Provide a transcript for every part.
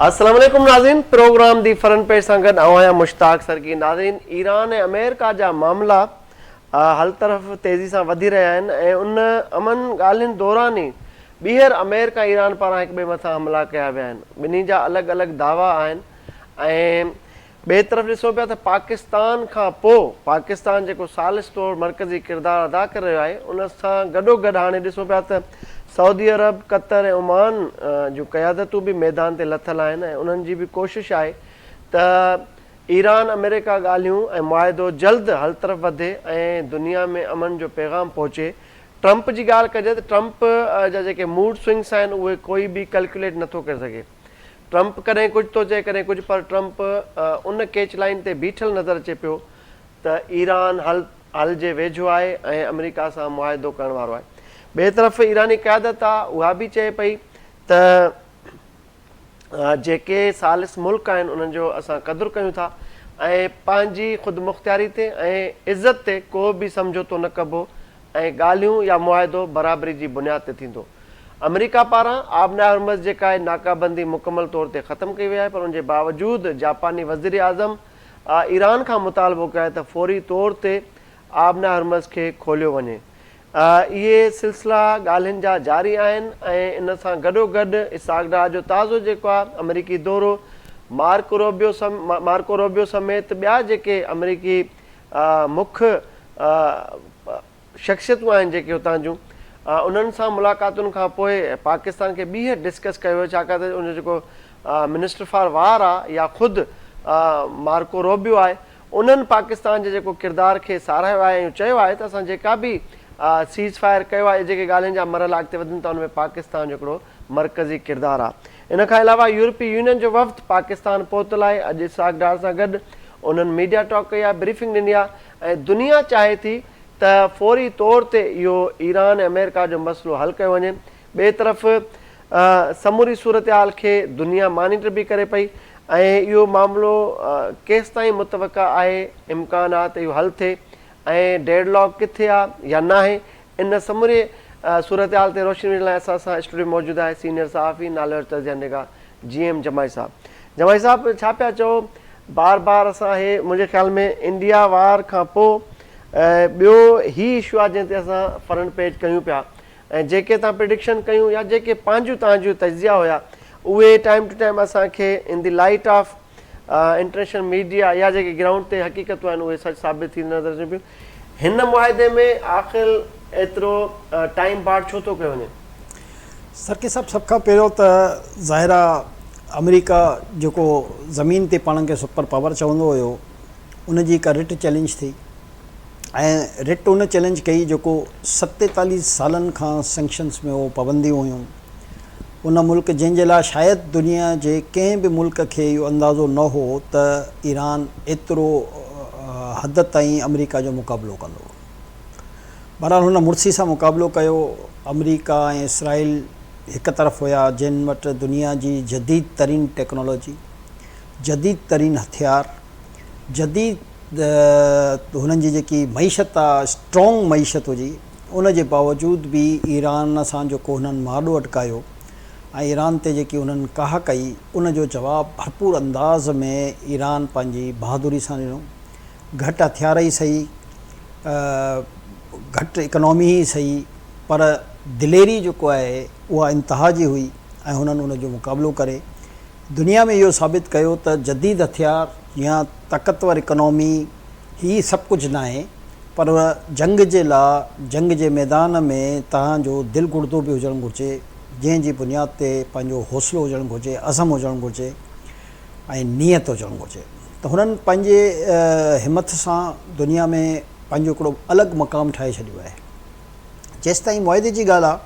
السلام عليڪم ناظرين پروگرام the front page سان گڏ آئون آهيان مشتاق سرڪي ناظرين ايران ۽ آمريڪا جا معاملا هر طرف تيزي سان وڌي رهيا آهن ۽ ان امن ڳالهين دوران ئي ٻيهر آمريڪا ۽ ايران پاران هڪ ٻئي مٿان حملا ڪيا ويا آهن ٻنهي جا الڳ الڳ دعويٰ آهن ۽ ٻئي طرف ڏسون پيا ته پاڪستان کان پوء پاڪستان جيڪو ثالث طور مرڪزي ڪردار ادا ڪري رهيو آهي ان سان گڏوگڏ هاڻي ڏسون پيا ته سعودي عرب، قطر ۽ عمان جون قيادتون به ميدان تي لٿل آهن ۽ انهن جي به ڪوشش آهي ته ايران آمريڪا ڳالهيون ۽ معاهدو جلد حل طرف وڌي ۽ دنيا ۾ امن جو پيغام پهچي. ٽرمپ جي ڳالهه ڪجي ته ٽرمپ جا جيڪي موڊ سوئنگس آهن اهي ڪوئي به ڪلڪيوليٽ نٿو ڪري سگهي. ٽرمپ ڪڏهن ڪجهه ٿو چئي ڪڏهن ڪجهه پر ٽرمپ ان ڪيچ لائين تي بيٺل نظر اچي پيو ته ايران حل حل جي ويجهو آهي ۽ آمريڪا سان معاهدو ڪرڻ وارو آهي. ٻئي طرف ايراني قيادت آ اها به چئي پئي ته جيڪي ثالث ملڪ آهن انهن جو اسان قدر ڪيون ٿا ۽ پنهنجي خودمختياري تي ۽ عزت تي ڪو به سمجهوتو نه ڪبو ۽ ڳالهيون يا معاهدو برابري جي بنياد تي ٿيندو. آمريڪا پاران آبناء هرمز جي ڪائي ناڪابندي مڪمل طور تي ختم ڪئي وئي آهي پر ان جي باوجود جاپاني وزيراعظم ايران کان مطالبو ڪيو آهي ته فوري طور تي آبناء هرمز کي کوليو وڃي. اهي سلسلا ڳالهين جا جاري آهن ۽ ان سان گڏوگڏ اسحاق ڊار جو تازو جيڪو آهي آمريڪي دورو مارڪ روبيو مارڪو روبيو سميت ٻيا جيڪي آمريڪي مک شخصيتون آهن جيڪي اتان جون انهن سان ملاقاتن کان پوء پاڪستان کي ٻيهر ڊسڪس ڪيو ويو ڇاڪاڻ ته ان جو جيڪو منسٽر فار وار آهي يا خود مارڪو روبيو آهي انهن پاڪستان جي جيڪو ڪردار کي ساراهيو آهي ۽ چيو آهي ته اسان جيڪا به سيز فائر ڪيو آهي جيڪي ڳالهين جا مرحلا اڳتي وڌن ٿا ان ۾ پاڪستان جو هڪڙو مرڪزي ڪردار آهي. ان کان علاوه يورپي يونين جو وفد پاڪستان پهتل آهي اڄ اسحاق ڊار سان گڏ انهن ميڊيا ٽاڪ ڪئي آهي بريفنگ ڏني آهي ۽ دنيا چاهي ٿي ته فوري طور تي اهو ايران ۽ آمريڪا جو مسئلو حل ڪيو وڃي ٻئي طرف سموري صورتحال کي دنيا مانيٽر به ڪري پئي ۽ اهو معاملو ڪيستائين متوقع آهي، امڪان آ ته اهو حل ٿئي ۽ ڊيڊ لاڪ ڪٿي آ يا ناهي، ان سموري صورتحال تي روشني وجهڻ لاء اسان سان اسٽوڊيو ۾ موجود آهي سينيئر صحافي ناليوارو تجزيه نگار جي ايم جماعي صاحب. جماعي صاحب ڇا پيا چئو بار بار اسان هي منهنجي خيال ۾ انڊيا وار کان پوء ٻيو هي اشو آ جنهن تي اسان فرنٽ پيج ڪيون پيا ۽ جيڪي توهان پرڊڪشن ڪيون يا جيڪي پنهنجون توهان جون تجزيا هيا اهي ٽائيم ٽو ٽائيم اسان کي in the light of international media يا جيڪي گرائونڊ تي حقيقتون آهن اهي سچ ثابت ٿيندي نظر اچن پيون هن معاهدي ۾ آخر ايترو ٽائيم بار ڇو ٿو ڪيو وڃي؟ سرڪي صاحب سڀ کان پهريون ته ظاهر آ آمريڪا جيڪو زمين تي پاڻ کي سپر پاور چوندو هيو ان جي هڪ رٽ چئلينج ٿي ۽ رٽ ان چئلينج ڪئي جيڪو 47 سالن کان سينڪشنز ۾ هو پابنديون هيون ان ملڪ جنهن جي لاء شايد دنيا جي ڪنهن به ملڪ کي اهو اندازو نه هو ته ايران ايترو حد تائين آمريڪا جو مقابلو ڪندو. بهرحال هن مڙسي سان مقابلو ڪيو. آمريڪا ۽ اسرائيل هڪ طرف هيا جن وٽ دنيا جي جديد ترين ٽيڪنالاجي، جديد ترين هٿيار، جديد هنن جي جيڪي معيشت آ اسٽرانگ معيشت هجي ان جي باوجود به ايران سان جيڪو هنن مهاڏو اٽڪايو ۽ ايران تي جيڪي هنن ڪاهه ڪئي ان جو جواب ڀرپور انداز ۾ ايران پنهنجي بهادري سان ڏنو گهٽ هٿيار ئي سهي گهٽ اڪنامي ئي سهي پر دليري جيڪو آهي اها انتها جي هئي ۽ هنن ان جو مقابلو ڪري دنيا ۾ اهو ثابت ڪيو ته جديد هٿيار يا طاقتور اڪانومي هي سڀ ڪجهه ناهي پر جنگ جي لا جنگ جي ميدان ۾ توهان جو دل گڙدو به هجڻ گهرجي جنهن جي بنياد تي پنهنجو حوصلو هجڻ گهرجي عزم هجڻ گهرجي ۽ نيت هجڻ گهرجي ته هنن پنهنجي همٿ سان دنيا ۾ پنهنجو هڪڙو الڳ مقام ٺاهي ڇڏيو آهي. جيستائين معاهدي جي ڳالهه آ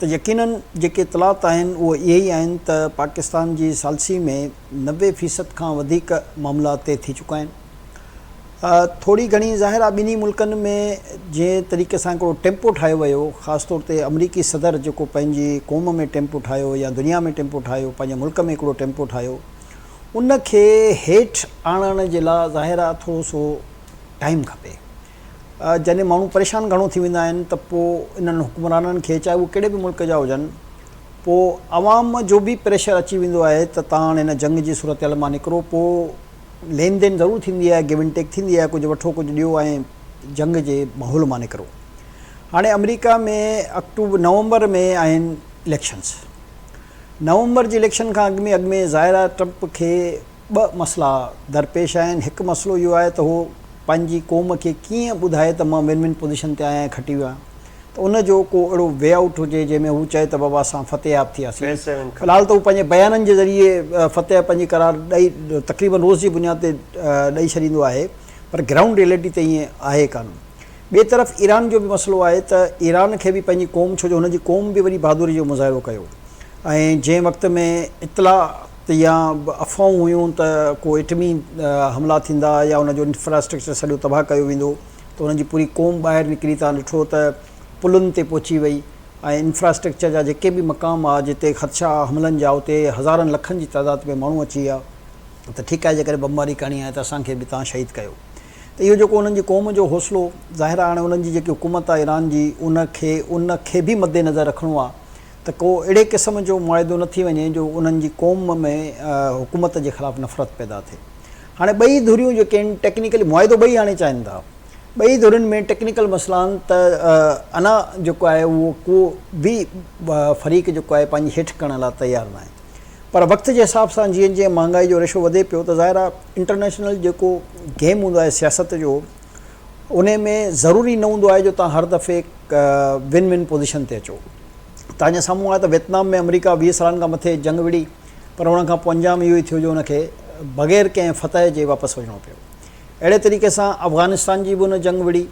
ته يقينن جيڪي اطلاعات آهن اهو اهي ئي آهن ته پاڪستان جي ثالثي ۾ 90 فيصد کان وڌيڪ معاملا طئي ٿي چڪا آهن. ٿوري گهڻي ظاهر آ ٻنهي ملڪن ۾ جنهن طريقي سان هڪڙو ٽيمپو ٺاهيو ويو خاص طور تي آمريڪي صدر جيڪو پنهنجي قوم ۾ ٽيمپو ٺاهيو يا دنيا ۾ ٽيمپو ٺاهيو پنهنجي ملڪ ۾ هڪڙو ٽيمپو ٺاهيو ان کي هيٺ آڻڻ جي لا ظاهر آ ٿورو سو ٽائيم کپي. جڏهن ماڻهو پريشان گهڻو ٿي ويندا آهن ته پوء انهن حڪمرانن کي چاهي اهي ڪهڙي به ملڪ جا هجن پوء عوام جو به پريشر اچي ويندو آهي ته توهان هاڻي هن جنگ جي صورتحال مان نڪرو پوء لين دين ضرور ٿيندي آهي گيو اينڊ ٽيڪ ٿيندي آهي ڪجهه وٺو ڪجهه ڏيو ۽ جنگ جي ماحول مان نڪرو. هاڻي آمريڪا ۾ آڪٽوبر نومبر ۾ آهن اليڪشنس. نومبر جي اليڪشن کان اڳ ۾ اڳ ۾ ظاهر آهي ٽرمپ کي ٻه مسئلا درپيش آهن هڪ مسئلو اهو آهي ته هو پنهنجي قوم کي ڪيئن ٻڌائي ته مان ون ون پوزيشن تي آهيان ۽ کٽي ويو آهيان ته ان جو ڪو اهڙو وي آئوٽ هجي جنهن ۾ هو چئي ته بابا اسان فتحياب ٿياسين في الحال ته هو پنهنجي بيانن جي ذريعي فتح پنهنجي قرار ڏئي تقريبن روز جي بنياد تي ڏئي ڇڏيندو آهي پر گرائونڊ ريئلٽي ته ائين آهي ڪانه. ٻئي طرف ايران جو به مسئلو آهي ته ايران کي به پنهنجي قوم ڇو جو هن جي قوم به وڏي بهادري جو مظاهرو ڪيو ۽ جنهن وقت ۾ اطلاع يا افواهون هيون ته ڪو ايٽمي حملا ٿيندا يا ان جو انفراسٽرڪچر سڄو تباهه ڪيو ويندو ته انهن جي پوري قوم ٻاهر نڪري تان ڏٺو ته پلن تي پهچي وئي ۽ انفراسٽرڪچر جا جيڪي به مقام هئا جتي خدشا حملن جا اتي هزارن لکن جي تعداد ۾ ماڻهو اچي ويا ته ٺيڪ آهي جيڪڏهن بمباري ڪرڻي آهي ته اسان کي به تان شهيد ڪيو. ته اهو جيڪو انهن جي قوم جو حوصلو ظاهر آهي هاڻي انهن جي جيڪي حڪومت آهي ايران جي ان کي ان کي به مد نظر رکڻو آهي ته ڪو اهڙي قسم جو معاهدو نه ٿي وڃي جو انهن جي قوم ۾ حڪومت جي خلاف نفرت پيدا ٿئي هاڻي ٻئي ڌريون جيڪي آهن ٽيڪنيڪلي معاهدو ٻئي هاڻي چاهين ٿا ٻئي ڌرين ۾ ٽيڪنيڪل مسئلا آهن ته انا جيڪو آهي اهو ڪو به فريق جيڪو آهي پنهنجي هيٺ ڪرڻ لاء تيار ناهي پر وقت جي حساب سان جيئن جيئن مهانگائي جو ريشو وڌي پيو ته ظاهر آهي انٽرنيشنل جيڪو گيم هوندو آهي سياست جو انهي ۾ ضروري نه هوندو آهي جو توهان هر دفعي ون ون پوزيشن تي اچو. توهان جي سامهون آهي ته ويتنام ۾ آمريڪا 20 سالن کان مٿي جنگ وڙهي پر ان کان پوء انجام اهو ئي ٿيو جو ان کي بغير ڪنهن فتح جي واپس وڃڻو پيو. اهڙي طريقي سان افغانستان جي به ان جنگ وڙهي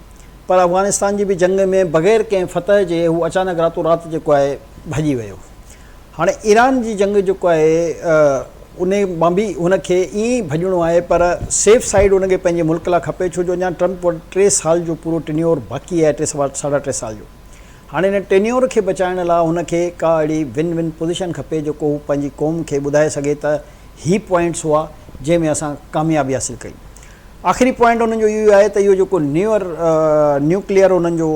پر افغانستان جي به جنگ ۾ بغير ڪنهن فتح جي هو اچانڪ راتو رات جيڪو آهي ڀڄي ويو. هاڻي ايران جي جنگ جيڪو آهي انهي مان به هن کي ائين ئي ڀڄڻو آهي پر سيف سائيڊ هن کي پنهنجي ملڪ لاء کپي ڇو جو اڃا ٽرمپ وٽ ٽي سال جو پورو ٽينيور باقي آهي ٽي سوا ساڍا ٽي سال جو هاڻي هن ٽينيور کي بچائڻ لاء هن کي ڪا اهڙي ون ون پوزيشن کپي جيڪو هو پنهنجي قوم کي ٻڌائي سگهي ته هي پوائنٽس هئا جنهن ۾ اسان ڪاميابي حاصل ڪئي آخري پوائنٽ انهن جو اهو آهي ته اهو جيڪو نيور نيوڪليئر انهن جو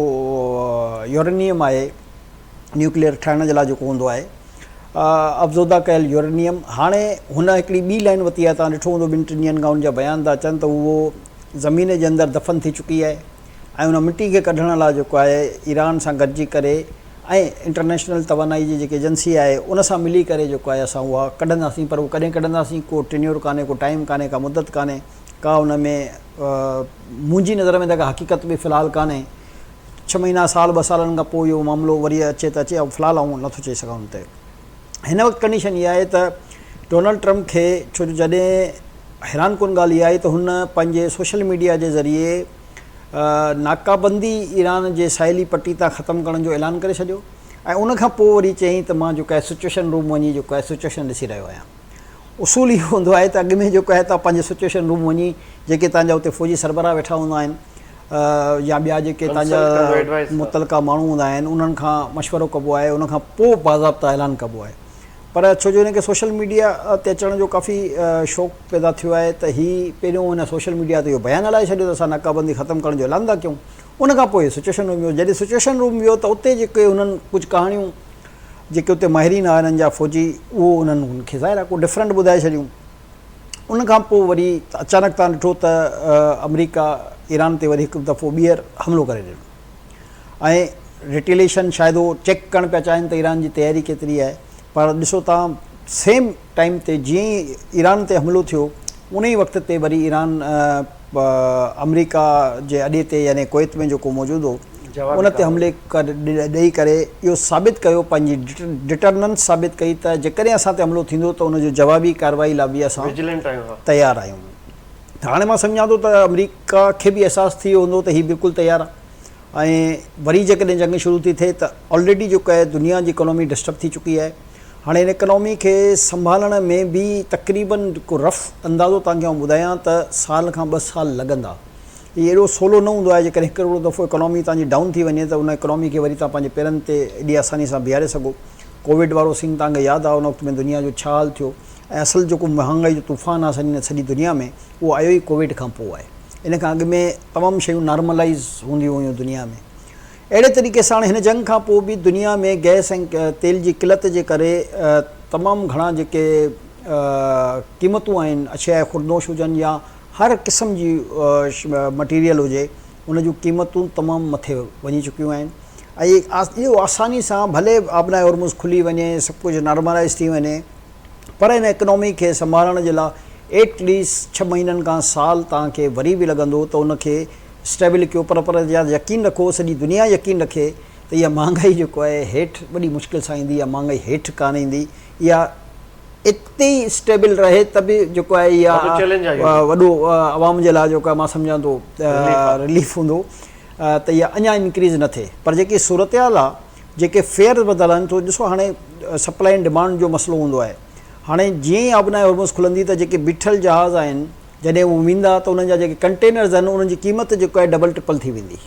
يورينيم آهي نيوڪليئر ٺاهڻ جي لاء جيڪو هوندو آهي افزوده ڪيل يورينيم هاڻي هن هڪڙي ٻي لائن وتي آهي توهان ڏٺو هوندو ٻن ٽن ڏينهن کان ان جا بيان ٿا اچن ته اهو زمين جي اندر دفن ٿي چڪي آهي ۽ ان مٽي کي ڪڍڻ لاء جيڪو آهي ايران سان گڏجي ڪري ۽ انٽرنيشنل توانائي جي جيڪي ايجنسي آهي ان سان ملي ڪري جيڪو آهي اسان اها ڪڍنداسين پر اهو ڪڏهن ڪڍنداسين ڪو ٽينيور ڪانهي ڪو ٽائيم ڪانهي ڪا مدت ڪانهي ڪا ان ۾ منهنجي نظر ۾ ته ڪا حقيقت به في الحال ڪانهي ڇهه مهينا سال ٻه سالن کان پوء اهو معاملو وري اچي ته اچي في الحال آئون نٿو چئي سگهان ان تي هن وقت ڪنڊيشن اها آهي ته ڊونلڊ ٽرمپ کي ڇو جو جڏهن حيران ڪن ڳالهه اها آهي ته هن پنهنجي سوشل ميڊيا جي ذريعي ناڪابندي ايران جي ساحلي پٽي تان ختم ڪرڻ جو اعلان ڪري ڇڏيو ۽ ان کان پوء وري چيائين ته مان جيڪو آهي سچويشن روم وڃي جيڪو آهي سچويشن ڏسي رهيو آهيان اصول اهو هوندو آهي ته اڳ ۾ جيڪو آهي توهان پنهنجي سچويشن روم وڃي جيڪي توهان جا اتي فوجي سربراهه ويٺا هوندا آهن يا ٻيا جيڪي توهان جا متعلقه ماڻهو هوندا آهن انهن کان مشورو ڪبو آهي ان کان پوء باضابطا اعلان ڪبو آهي پر ڇو جو هن کي سوشل ميڊيا تي اچڻ جو ڪافي شوق پيدا ٿيو آهي ته هي پهريون هن سوشل ميڊيا تي اهو بيان هلائي ڇڏيو ته اسان ناڪابندي ختم ڪرڻ جو اعلان ٿا ڪيون ان کان پوء سچويشن روم ويو جڏهن سچويشن روم ويو ته اتي جيڪي هنن ڪجهه ڪهاڻيون جيڪي اتي ماهرين آهن انهن جا فوجي اهو انهن هن کي ظاهر آهي ڪو ڊفرنٽ ٻڌائي ڇڏيون ان کان پوء وري اچانڪ تان ڏٺو ته آمريڪا ايران تي وري هڪ دفعو ٻيهر حملو ڪري ڏنو ۽ ريٽيليشن شايد هو چيڪ ڪرڻ پيا چاهين ته ايران جي تياري ڪيتري آهي پر ڏسو تان سيم ٽائيم تي جيئن ئي ايران تي حملو ٿيو ان ئي وقت تي وري ايران آمريڪا جي اڏي تي يعني ڪويت ۾ جيڪو موجود هو ان تي حملي ڏئي ڪري اهو ثابت ڪيو پنهنجي ڊٽرننس ثابت ڪئي ته جيڪڏهن اسان تي حملو ٿيندو ته ان جو جوابي ڪارروائي لاء به اسان تيار آهيون ته هاڻي مان سمجهان ٿو ته آمريڪا کي به احساس ٿي ويو هوندو ته هي بلڪل تيار آهي ۽ وري جيڪڏهن جنگ شروع ٿي ٿئي ته آلريڊي جيڪو آهي دنيا جي اڪانومي ڊسٽرب ٿي چڪي آهي هاڻي ان اڪانومي کي سنڀالڻ ۾ به تقريبن ڪو رف اندازو توهان کي آئون ٻڌايان ته سال کان ٻه سال لڳندا. هي ايڏو سولو نه هوندو آهي جيڪڏهن هڪڙو دفعو اڪانومي توهان جي ڊائون ٿي وڃي ته ان اڪانومي کي وري توهان پنهنجي پيرن تي ايڏي آساني سان بيهاري سگهو. ڪووڊ وارو سين توهان کي ياد آهي ان وقت ۾ دنيا جو ڇا حال ٿيو ۽ اصل جيڪو مهانگائي جو طوفان آهي سڄي سڄي دنيا ۾ اهو آيو ئي ڪووڊ کان پوء آهي. ان کان اڳ ۾ تمام شيون نارملائيز هونديون هيون دنيا ۾. اهڙي طريقي ساڻ هن جنگ کان پوء به دنيا ۾ گئس ۽ تيل جي قلت جي ڪري تمام گهڻا جيڪي قيمتون آهن اشياء خوردنوش هجن يا هر قسم جي مٽيريل هجي ان جون قيمتون تمام مٿي وڃي چڪيون آهن ۽ اهو آساني سان ڀلي آبناء هرمز کلي وڃي سڀ ڪجهه نارملائز ٿي وڃي پر ان اڪنامي کي سنڀالڻ جي لاء ايٽ ليسٽ ڇهه مهينن کان سال توهان کي وري به لڳندو ته ان کي اسٽيبل ڪيو پر پر ياد يقين رکو سڄي دنيا يقين رکي ته اها مهانگائي جيڪو آهي هيٺ وڏي مشڪل سان ايندي اها مهانگائي هيٺ ڪانه ايندي اها اتي ئي اسٽيبل رهي ته به جيڪو آهي اها وڏو عوام جي لاء جيڪو آهي مان سمجهان ٿو رليف هوندو ته اها اڃا انڪريز نه ٿئي پر جيڪي صورتحال آهي جيڪي فيئر وڌل آهن تو ڏسو هاڻي سپلائي ۽ ڊمانڊ جو مسئلو هوندو آهي هاڻي جيئن ئي آبناء هرمز کلندي ته جيڪي بيٺل جهاز آهن جڏهن هو ويندا ته انهن جا جيڪي ڪنٽينرز آهن انهن جي قيمت جيڪو آهي ڊبل ٽرپل ٿي ويندي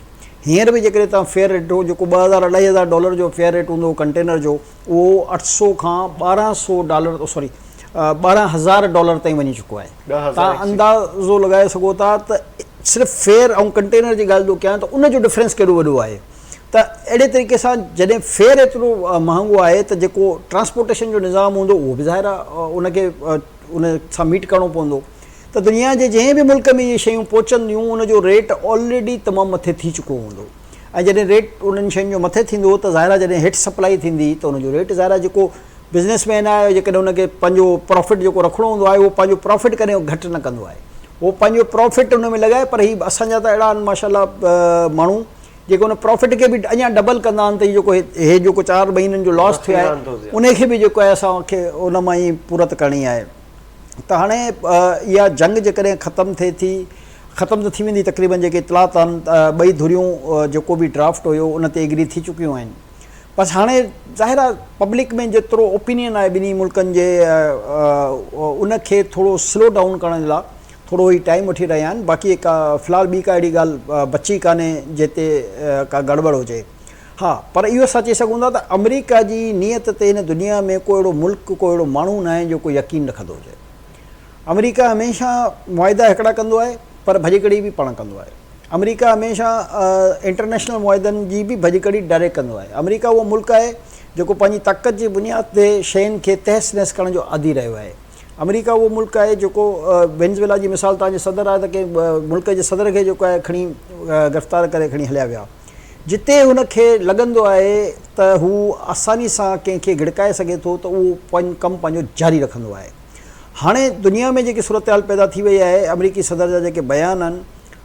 هينئر به جيڪڏهن توهان فيئر ريٽ جيڪو 2000 2500 ڊالر جو فيئر ريٽ هوندو هو ڪنٽينر جو اهو 800 کان 1200 ڊالر سوري 12000 ڊالر تائين وڃي چڪو آهي توهان اندازو لڳائي سگهو ٿا ته صرف فيئر ۽ ڪنٽينر جي ڳالهه ٿو ڪيان ته ان جو ڊفرنس ڪيڏو وڏو آهي ته اهڙي طريقي سان جڏهن فيئر ايترو مهانگو آهي ته جيڪو ٽرانسپورٽيشن جو نظام هوندو اهو به ظاهر آهي ان کي ان سان ميٽ ڪرڻو پوندو ته دنيا جي جنهن به ملڪ ۾ اهي شيون پهچنديون ان جو ريٽ آلريڊي تمام مٿي ٿي چڪو هوندو ۽ جڏهن ريٽ انهن شين جو مٿي ٿيندو ته ظاهر آهي جڏهن هيٺ سپلائي ٿيندي ته ان جو ريٽ ظاهر آهي جيڪو بزنس مين آهي جيڪڏهن ان کي پنهنجو پرافٽ جيڪو رکڻو هوندو آهي اهو پنهنجو پرافٽ ڪڏهن گهٽ نه ڪندو آهي اهو پنهنجو پرافٽ ان ۾ لڳائي پر هي اسان جا ته اهڙا آهن ماشاء الله ماڻهو جيڪي ان پرافٽ کي به اڃا ڊبل ڪندا آهن ته هي جيڪو هي جيڪو چار مهينن جو لاس ٿيو آهي ان کي به جيڪو آهي اسان کي ان مان ئي پورت ڪرڻي آهي ته هاڻي اها جنگ جيڪڏهن ختم ٿئي ٿي ختم ته ٿي ويندي تقريبن جيڪي اطلاعات آهن ٻئي ڌريون جيڪو به ڊرافٽ هيو ان تي ايگري ٿي چڪيون آهن بس هاڻي ظاهر آهي پبلڪ ۾ جيترو اوپينين آهي ٻنهي ملڪن جي ان کي ٿورو سلو ڊائون ڪرڻ جي لاء ٿورو هي ٽائيم وٺي رهيا آهن باقي ڪا في الحال ٻي ڪا اهڙي ڳالهه بچي ڪانهي جنهن تي ڪا گڙٻڙ هجي. ها پر اهو اسان چئي سگهون ٿا ته آمريڪا جي نيت تي هن دنيا ۾ ڪو اهڙو ملڪ ڪو اهڙو ماڻهو ناهي جيڪو يقين رکندو هجي. آمريڪا هميشه معاهدا هڪڙا ڪندو آهي پر ڀڄڪڙي به پاڻ ڪندو آهي. آمريڪا هميشه انٽرنيشنل معاهدن جي به ڀڄڪڙي ڊائريڪٽ ڪندو آهي. آمريڪا اهو ملڪ آهي جيڪو پنهنجي طاقت جي بنياد تي شين کي تهس نهس ڪرڻ جو عادي رهيو آهي. آمريڪا اهو ملڪ آهي جيڪو وينزويلا جي مثال توهان جي صدر آهي ته ڪنهن ملڪ جي صدر کي جيڪو آهي کڻي گرفتار ڪري کڻي هليا ويا جتي هن کي لڳندو آهي ته هو آساني سان ڪنهن کي گڙڪائي سگهي ٿو ته اهو ڪم پنهنجو جاري رکندو آهي هاڻي دنيا ۾ جيڪي صورتحال پيدا ٿي وئي آهي آمريڪي صدر جا جيڪي بيان آهن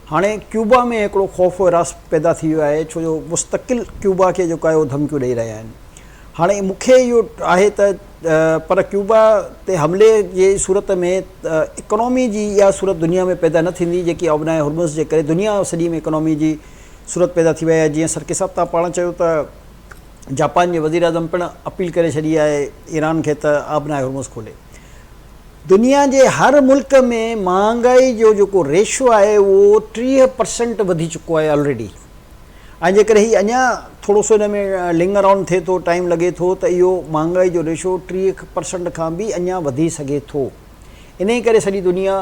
هاڻي ڪيوبا ۾ هڪڙو خوف و هراس پيدا ٿي ويو آهي ڇو جو مستقل ڪيوبا کي جيڪو آهي اهو ڌمڪيون ڏئي رهيا آهن هاڻي مون کي اهو آهي ته پر ڪيوبا تي حملي جي صورت ۾ اڪانامي جي اها صورت دنيا ۾ پيدا نه ٿيندي جيڪي آبناء هرمز جي ڪري دنيا سڄي ۾ اڪانامي جي صورت پيدا ٿي وئي آهي جيئن سرڪي صاحب تان پاڻ چيو ته جاپان جي وزيراعظم پڻ اپيل ڪري ڇڏي آهي ايران کي ته آبناء هرمز کولي. دنيا جي هر ملڪ ۾ مهانگائي جو جيڪو ريشو آهي اهو 30 پرسنٽ وڌي چڪو آهي آلريڊي. ۽ جيڪڏهن هي اڃا ٿورو سو ان ۾ لنگر آن ٿئي ٿو، ٽائيم لڳي ٿو ته اهو مهانگائي جو ريشو 30 پرسنٽ کان به اڃا وڌي سگهي ٿو. انهي ڪري سڄي دنيا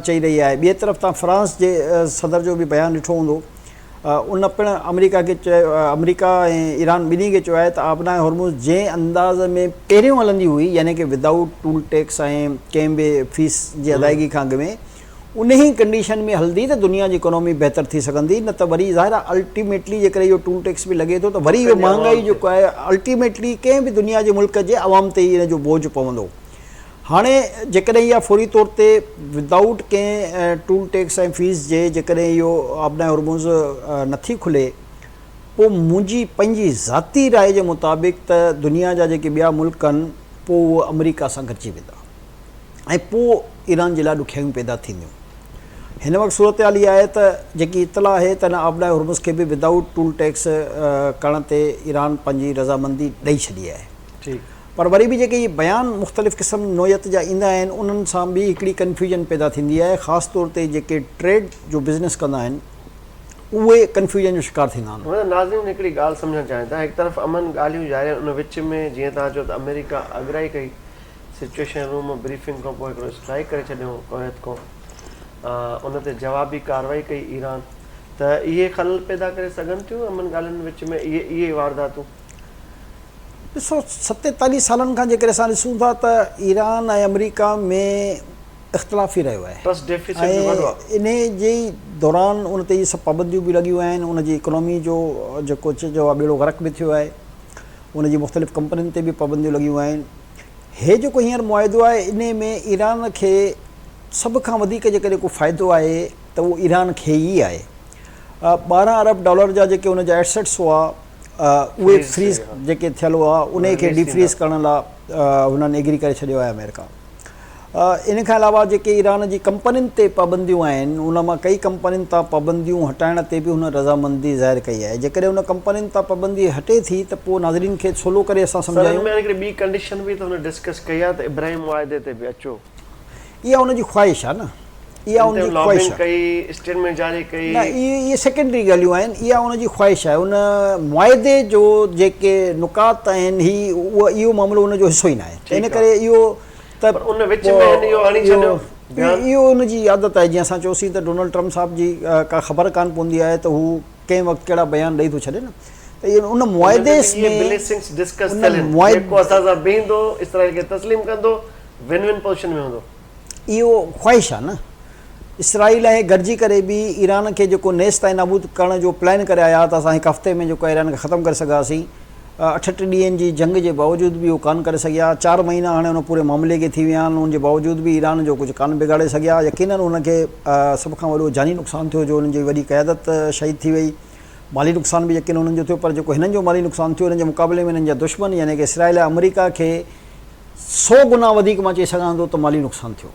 چئي رهي آهي. ٻئي طرف توهان فرانس جي صدر جو به بيان ڏٺو هوندو. ان پڻ آمريڪا کي چيو آمريڪا ۽ ايران ٻنهي کي چيو آهي ته آبناء هرمز جنهن انداز ۾ پهريون هلندي هئي يعني ڪه ودائوٽ ٽول ٽيڪس ۽ ڪنهن به فيس جي ادائگي کان اڳ ۾ انهي ڪنڊيشن ۾ هلندي ته دنيا جي اڪانومي بهتر ٿي سگهندي نه ته وري ظاهر آهي الٽيميٽلي جيڪڏهن اهو ٽول ٽيڪس به لڳي ٿو ته وري اهو مهانگائي جيڪو آهي الٽيميٽلي ڪنهن به دنيا جي ملڪ جي عوام تي ئي ان جو بوجهه پوندو. هاڻي جيڪڏهن اها فوري طور تي ودائوٽ ڪنهن ٽول ٽيڪس ۽ فيس جي جيڪڏهن اهو آبناء هرمز نٿي کلي پوء منهنجي پنهنجي ذاتي راء جي مطابق ته دنيا جا جيڪي ٻيا ملڪ آهن پوء اهي آمريڪا سان گڏجي ويندا. ۽ پوء ايران جي لاء ڏکيائيون پيدا ٿينديون. هن وقت صورتحال اها آهي ته جيڪي اطلاع آهي ته ان آبناء هرمز کي به ودائوٽ ٽول ٽيڪس ڪرڻ تي ايران پنهنجي رضامندي ڏئي ڇڏي آهي. پر وري به جيڪي اهي بيان مختلف قسم نوعيت جا ايندا آهن انهن سان به هڪڙي ڪنفيوزن پيدا ٿيندي آهي خاص طور تي جيڪي ٽريڊ جو بزنس ڪندا آهن اهي ڪنفيوزن جو شڪار ٿيندا آهن. هونئن ته ناظرين هڪڙي ڳالهه سمجهڻ چاهين ٿا هڪ طرف امن ڳالهيون جاري آهن ان وچ ۾ جيئن توهان چيو ته آمريڪا اڳرائي ڪئي سچوئيشن روم ۾ بريفنگ کان پوء هڪڙو اسٽرائيڪ ڪري ڇڏيو ڪويت کان ان تي جوابي ڪارروائي ڪئي ايران ته اهي خلل پيدا ڪري سگهن ٿيون امن ڳالهين وچ ۾ اهي اهي وارداتون؟ ڏسو 47 سالن کان جيڪڏهن اسان ڏسون ٿا ته ايران ۽ آمريڪا ۾ اختلاف ئي رهيو آهي ٽرسٽ ڊيفيسٽ به وڏو آهي. ۽ انهي جي ئي دوران ان تي اهي سڀ پابنديون به لڳيون آهن ان جي اڪانومي جو جيڪو چئجو آهي ٻيڙو غرق به ٿيو آهي ان جي مختلف ڪمپنين تي به پابنديون لڳيون آهن هي جيڪو هينئر معاهدو آهي انهي ۾ ايران کي سڀ کان وڌيڪ جيڪڏهن ڪو فائدو آهي ته اهو ايران کي ئي آهي. 12 ارب ڊالر جا جيڪي ان جا ايسيٽس هئا اهي فريز جيڪي ٿيل هئا انهي کي ڊي فريز ڪرڻ لاء هنن ايگري ڪري ڇڏيو آهي آمريڪا. ان کان علاوه جيڪي ايران جي ڪمپنين تي پابنديون آهن ان مان ڪئي ڪمپنين تان پابنديون هٽائڻ تي به هن رضامندي ظاهر ڪئي آهي. جيڪڏهن ان ڪمپنين تان پابندي هٽي ٿي ته پوء ناظرين کي سولو ڪري اسان سر ان سمجهايون. ۾ هڪڙي ٻي ڪنڊيشن به ته هن ڊسڪس ڪئي آهي ته ابراهيم معاهدي تي به اچو. اها ان جي خواهش آهي نه. اها ان جي خواهش آهي. ڪئي، اسٽيٽمينٽ جاري ڪئي. نه اهي سيڪنڊري ڳالهيون آهن، اها ان جي خواهش آهي. ان معاهدي جو جيڪي نڪات آهن هي اهو معاملو ان جو حصو ئي ناهي. ان ڪري اهو ته پر ان وچ ۾ هن اهو آڻي ڇڏيو بيان. اهو ان جي عادت آهي جيئن اسان چيوسين ته ڊونلڊ ٽرمپ صاحب جي ڪا خبر ڪانه پوندي آهي ته هو ڪنهن وقت ڪهڙا بيان ڏئي ٿو ڇڏي نه ته ان معاهدي ۾ بليسنگس ڊسڪس ٿيل آهن جيڪو اسان سان بيهندو اسرائيل کي تسليم ڪندو ون ون پوزيشن ۾ هوندو. اهو خواهش آهي نه. اسرائيل ۽ گڏجي ڪري به ايران کي جيڪو نيست ۽ نابود ڪرڻ جو پلان ڪري آيا ته اسان هڪ هفتي ۾ جيڪو ايران کي ختم ڪري سگهنداسين. 68 ڏينهن جي جنگ جي باوجود به اهو ڪانه ڪري سگهيا. چار مهينا هاڻي ان پوري معاملي کي ٿي ويا آهن ان جي باوجود به ايران جو ڪجهه ڪانه بگاڙي سگهيا. يقينن انهن کي سڀ کان وڏو جاني نقصان ٿيو جو انهن جي وڏي قيادت شهيد ٿي وئي. مالي نقصان به يقينن انهن جو ٿيو پر جيڪو هنن جو مالي نقصان ٿيو ان جي مقابلي ۾ انهن جا دشمن يعني ڪه اسرائيل ۽ آمريڪا کي سو گنا وڌيڪ مان چئي سگهان ٿو ته مالي نقصان ٿيو.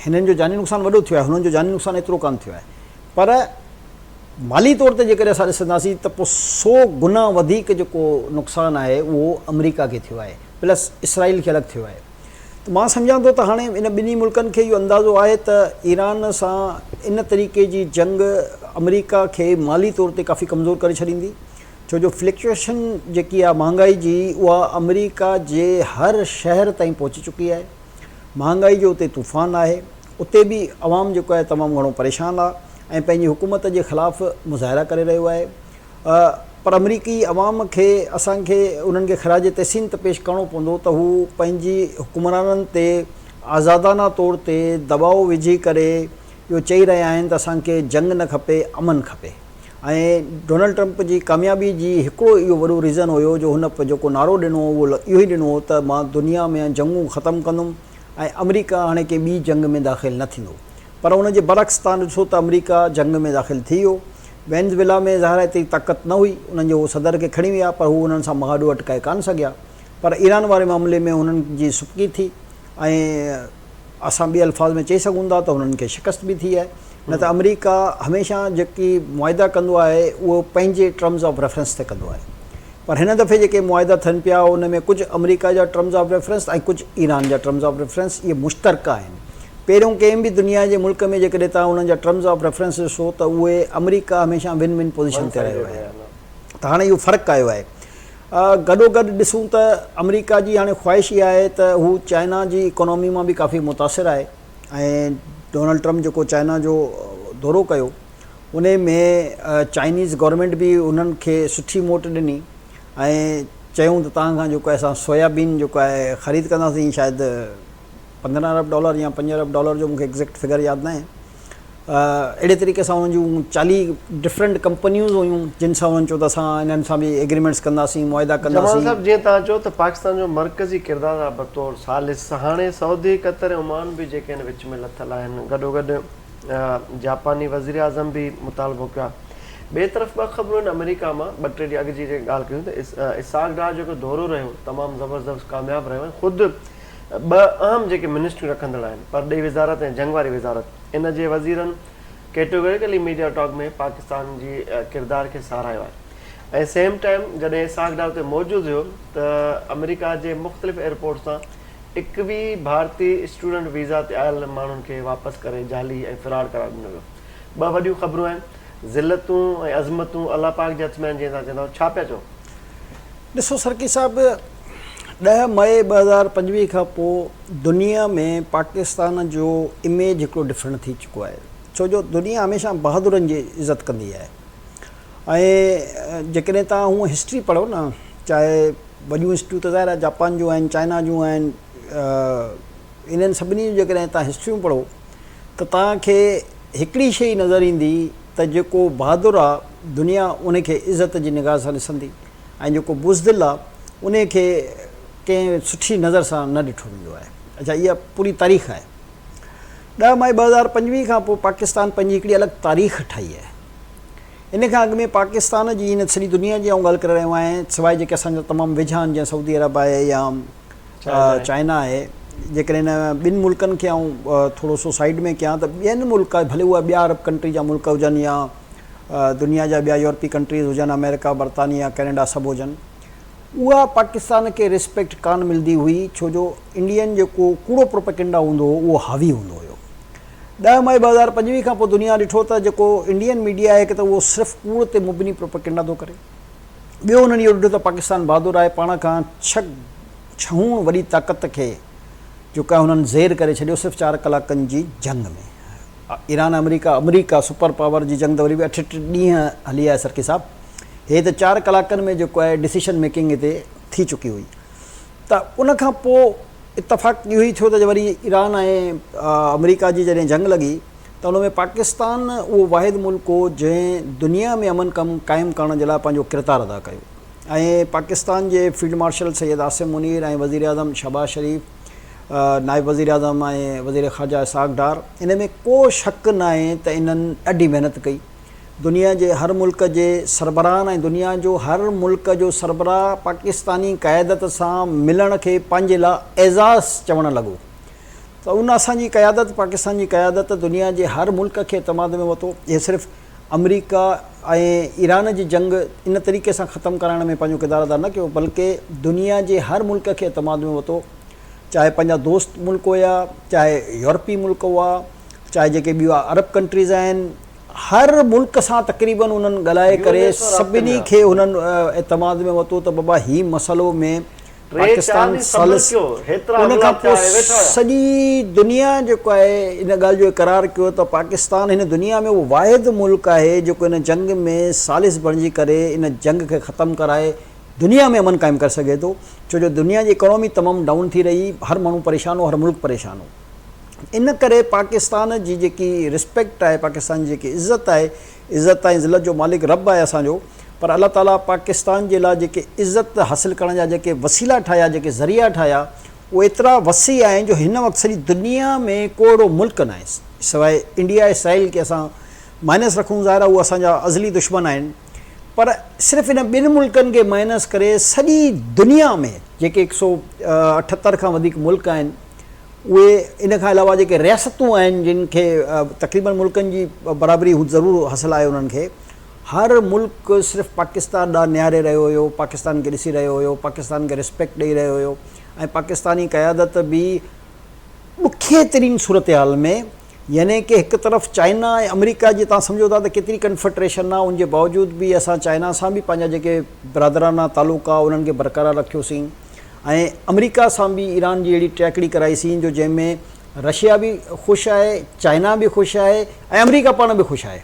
هنن جو جاني نقصان وڏو ٿيو آهي، هنن جو جاني نقصان ايترو ڪانه ٿيو آهي. پر مالي طور تي جيڪڏهن اسان ڏسنداسين ته پوء سو گنا وڌيڪ جيڪو نقصان آهي اهو آمريڪا کي ٿيو آهي پلس اسرائيل کي الڳ ٿيو آهي. ته مان سمجهان ٿو ته هاڻي ان ٻنهي ملڪن کي اهو اندازو آهي ته ايران سان ان طريقي جي جنگ آمريڪا کي مالي طور تي ڪافي ڪمزور ڪري ڇڏيندي. ڇو جو فلڪچوئيشن جيڪي آهي مهانگائي جي اها آمريڪا جي هر شهر تائين پهچي چڪي آهي. مهانگائي جو اتي طوفان آهي. اتي به عوام جيڪو آهي تمام گهڻو پريشان آهي ۽ پنهنجي حڪومت جي خلاف مظاهرا ڪري رهيو آهي. پر آمريڪي عوام کي اسان کي انهن کي خراج تحسين ته پيش ڪرڻو پوندو ته هو پنهنجي حڪمرانن تي آزادانه طور تي دٻاء وجهي ڪري اهو چئي رهيا آهن ته اسان کي جنگ نه کپي امن کپي. ۽ ڊونلڊ ٽرمپ جي ڪاميابي جي هڪڙو اهو وڏو ريزن هيو جو هن جيڪو نعرو ڏنو هو اهو اهو ئي ڏنو هو ته مان دنيا ۾ جنگون ختم ڪندم ۽ آمريڪا هاڻي ڪنهن ٻي جنگ ۾ داخل نه ٿيندو پر ان جي برعڪس تان ڏسو ته آمريڪا جنگ ۾ داخل ٿي ويو. وينزويلا ۾ ظاهر آهي ايتري طاقت نه هئي انهن جو هو صدر کي کڻي ويا پر هو انهن سان مهاڏو اٽڪائي ڪانه سگهيا پر ايران واري معاملي ۾ هنن جي سبقي ٿي ۽ اسان ٻي الفاظ ۾ چئي سگهون ٿا ته هنن کي شڪست به ٿي آهي نه ته آمريڪا هميشه جيڪي معاهدا ڪندو آهي اهو پنهنجي ٽرمز آف ريفرنس تي ڪندو آهي پر هن دفعي جيڪي معاهدا ٿين پيا ان ۾ ڪجهه آمريڪا جا ٽرمز آف ريفرنس ۽ ڪجهه ايران جا ٽرمز آف ريفرنس اهي مشترڪه آهن پهريون ڪنهن به دنيا جي ملڪ ۾ جيڪڏهن توهان انهن جا ٽرمز آف ريفرنس ڏسو ته اهي آمريڪا هميشه ون ون پوزيشن تي رهيو آهي ته هاڻي اهو فرق آيو آهي گڏوگڏ ڏسون ته آمريڪا جي هاڻي خواهش اها آهي ته هو چائنا جي اڪانومي مان به ڪافي متاثر آهي ۽ ڊونلڊ ٽرمپ جيڪو چائنا جو دورو ڪيو ان ۾ چائنيز گورنمينٽ به انهن کي سٺي موٽ ڏني ۽ چيون ته توهان کان جيڪو آهي اسان سويابين جيڪو آهي خريد ڪنداسين شايد 15 ارب ڊالر يا 5 ارب ڊالر جو مونکي ايگزيڪٽ فگر ياد ناهي اهڙي طريقي سان انهن جون 40 ڊفرنٽ ڪمپنيون هيون جن سان انهن چيو ته اسان انهن سان به ايگريمينٽس ڪنداسين معاهدا جمال ڪنداسين. صاحب جيئن توهان چيو ته پاڪستان جو مرڪزي ڪردار آهي بطور ثالث هاڻي سعودي قطر ۽ عمان به جيڪي آهن وچ ۾ لٿل آهن گڏوگڏ جاپاني وزيراعظم به مطالبو ڪيو آهي ٻئي طرف ٻه خبرون آهن آمريڪا مان ٻه ٽي ڏينهن اڳ جي جيڪا ڳالهه ڪيون ته اسحاق ڊار جيڪو دورو رهيو تمام زبردست ڪامياب رهيو ۽ خود ٻه اهم جيڪي منسٽريون رکندڙ آهن پرڏيهي وزارت ۽ جنگ واري وزارت ان جي وزيرن ڪيٽيگوريڪلي ميڊيا ٽاڪ ۾ پاڪستان جي ڪردار کي ساراهيو آهي ۽ سيم ٽائيم جڏهن اسحاق ڊار اتي موجود هيو ته آمريڪا جي مختلف ايئرپورٽس تان 21 ڀارتي اسٽوڊنٽ ويزا تي آيل ماڻهن کي واپس ڪري جعلي ۽ فراڊ قرار ڏنو ويو. ٻه وڏيون خبرون آهن. ذلتون ۽ عظمتون الله پاڪ جي هٿ ۾ آهن جيئن توهان چوندا آهيو ڇا پيا چئو؟ ڏسو سرڪي صاحب 10 مئي 2025 کان پوء دنيا ۾ پاڪستان جو اميج هڪڙو ڊفرنٽ ٿي چڪو آهي ڇو جو دنيا هميشه بهادرن جي عزت ڪندي آهي. ۽ جيڪڏهن توهان هونء هسٽري پڙهو نه چاهي وڏيون هسٽريون ته ظاهر آهي جاپان جون آهن چائنا جون آهن انهن سڀني جون جيڪڏهن توهان هسٽريون پڙهو ته توهان کي هڪڙي شيء نظر ايندي ته جيڪو بهادر آ دنيا ان کي عزت جي نگاهه سان ڏسندي ۽ جيڪو بزدل آ ان کي ڪنهن سٺي نظر سان نه ڏٺو ويندو آهي. اڇا اها پوري تاريخ آهي. 10 مئي 2025 کان پوء پاڪستان پنهنجي هڪڙي الڳ تاريخ ٺاهي آهي. ان کان اڳ ۾ پاڪستان جي هن سڄي دنيا جي آئون ڳالهه ڪري رهيو آهيان سواء جيڪي اسان جا تمام ويجها آهن جيئن سعودي عرب آهي يا چائنا آهي جيڪڏهن هن ٻن ملڪن کي آئون ٿورو سو سائيڊ ۾ ڪيان ته ٻين ملڪ ڀلي اها ٻيا عرب ڪنٽري جا ملڪ هجن يا دنيا جا ٻيا يورپي ڪنٽريز هجن آمريڪا برطانيا ڪينيڊا سڀ هجن اها پاڪستان کي ريسپيڪٽ ڪانه ملدي هئي ڇو جو انڊين جيڪو ڪوڙو پروپيگنڊا هوندو هو اهو حاوي هوندو هيو. 10 مئي 2025 کان پوء دنيا ڏٺو ته جيڪو انڊين ميڊيا آهي هڪ ته اهو صرف ڪوڙ تي مبني پروپيگنڊا ٿو ڪري ٻيو انهن اهو ڏٺو ته پاڪستان بهادر آهي پاڻ کان ڇهه ڇهوڻ وڏي طاقت کي جيڪو آهي انهن زير ڪري ڇڏيو صرف چار ڪلاڪن جي جنگ ۾ ايران آمريڪا آمريڪا سپر پاور جي جنگ ته وري به اٺ اٺ ڏينهن هلي آهي سرڪي صاحب هي ته چار ڪلاڪن ۾ جيڪو آهي ڊسيشن ميڪنگ هتي ٿي چڪي هئي ته ان کان پوء اتفاق اهو ئي ٿيو ته وري ايران ۽ آمريڪا جي جڏهن جنگ لڳي ته ان ۾ پاڪستان اهو واحد ملڪ هو جنهن دنيا ۾ امن ڪم قائم ڪرڻ جي لاء پنهنجو ڪردار ادا ڪيو ۽ پاڪستان جي فيلڊ مارشل سيد عاصم منير ۽ وزيراعظم شهباز شريف نائب وزيراعظم ۽ وزير خارجه اسحاق ڊار ان ۾ ڪو شڪ ناهي ته انهن ڏاڍي محنت ڪئي. دنيا جي هر ملڪ جي سربراهن ۽ دنيا جو هر ملڪ جو سربراهه پاڪستاني قيادت سان ملڻ کي پنهنجي لاء اعزاز چوڻ لڳو ته ان اسان جي قيادت پاڪستان جي قيادت دنيا جي هر ملڪ کي اعتماد ۾ ورتو. هي صرف آمريڪا ۽ ايران جي جنگ ان طريقي سان ختم ڪرائڻ ۾ پنهنجو ڪردار ادا نه ڪيو بلڪه دنيا جي هر ملڪ کي اعتماد ۾ ورتو چاهي پنهنجا دوست ملڪ هيا چاهي يورپي ملڪ هئا چاهي جيڪي ٻيون عرب ڪنٽريز آهن هر ملڪ سان تقريبن انهن ڳالهائي ڪري سڀني کي انهن اعتماد ۾ ورتو ته بابا هي مسئلو ۾ پاڪستان ثالث ان کان پوء سڄي دنيا جيڪو آهي ان ڳالهه جو اقرار ڪيو ته پاڪستان هن دنيا ۾ اهو واحد ملڪ آهي جيڪو ان جنگ ۾ ثالث بڻجي ڪري ان جنگ کي ختم ڪرائي دنيا ۾ امن قائم ڪري سگهي ٿو ڇو جو دنيا جي اڪانومي تمام ڊائون ٿي رهي هر ماڻهو پريشان هو هر ملڪ پريشان هو ان ڪري پاڪستان جي جيڪي رسپيڪٽ آهي پاڪستان جي جيڪي عزت آهي عزت ۽ ذلت جو مالڪ رب آهي اسان جو پر الله تعالي پاڪستان جي لاء جيڪي عزت حاصل ڪرڻ جا جيڪي وسيلا ٺاهيا جيڪي ذريعا ٺاهيا اهي ايترا وسيع آهن جو هن وقت سڄي دنيا ۾ ڪو اهڙو ملڪ ناهي سواء انڊيا اسرائيل کي اسان مائنس رکون ظاهر آهي اهي اسان جا ازلي دشمن آهن پر صرف ان ٻن ملڪن کي مائنس ڪري سڄي دنيا ۾ جيڪي هڪ سو اٺهتر کان وڌيڪ ملڪ آهن اهي ان کان علاوه جيڪي رياستون آهن جن کي تقريبن ملڪن جي برابري ضرور حاصل آهي انهن کي هر ملڪ صرف پاڪستان ڏانهن نهاري رهيو هيو، پاڪستان کي ڏسي رهيو هيو، پاڪستان کي ريسپيڪٽ ڏئي رهيو هيو ۽ پاڪستاني قيادت به ڏکي ترين صورتحال ۾ يعني ڪه هڪ طرف چائنا ۽ آمريڪا جي توهان سمجهو ٿا ته ڪيتري ڪنفيڊريشن آهي ان جي باوجود به اسان چائنا سان به پنهنجا جيڪي برادرانه تعلق آهي انهن کي برقرار رکيوسين ۽ آمريڪا سان به ايران جي اهڙي ٽيڪڙي ڪرائيسين جو جنهن ۾ رشيا به خوش آهي چائنا به خوش آهي ۽ آمريڪا پاڻ به خوش آهي.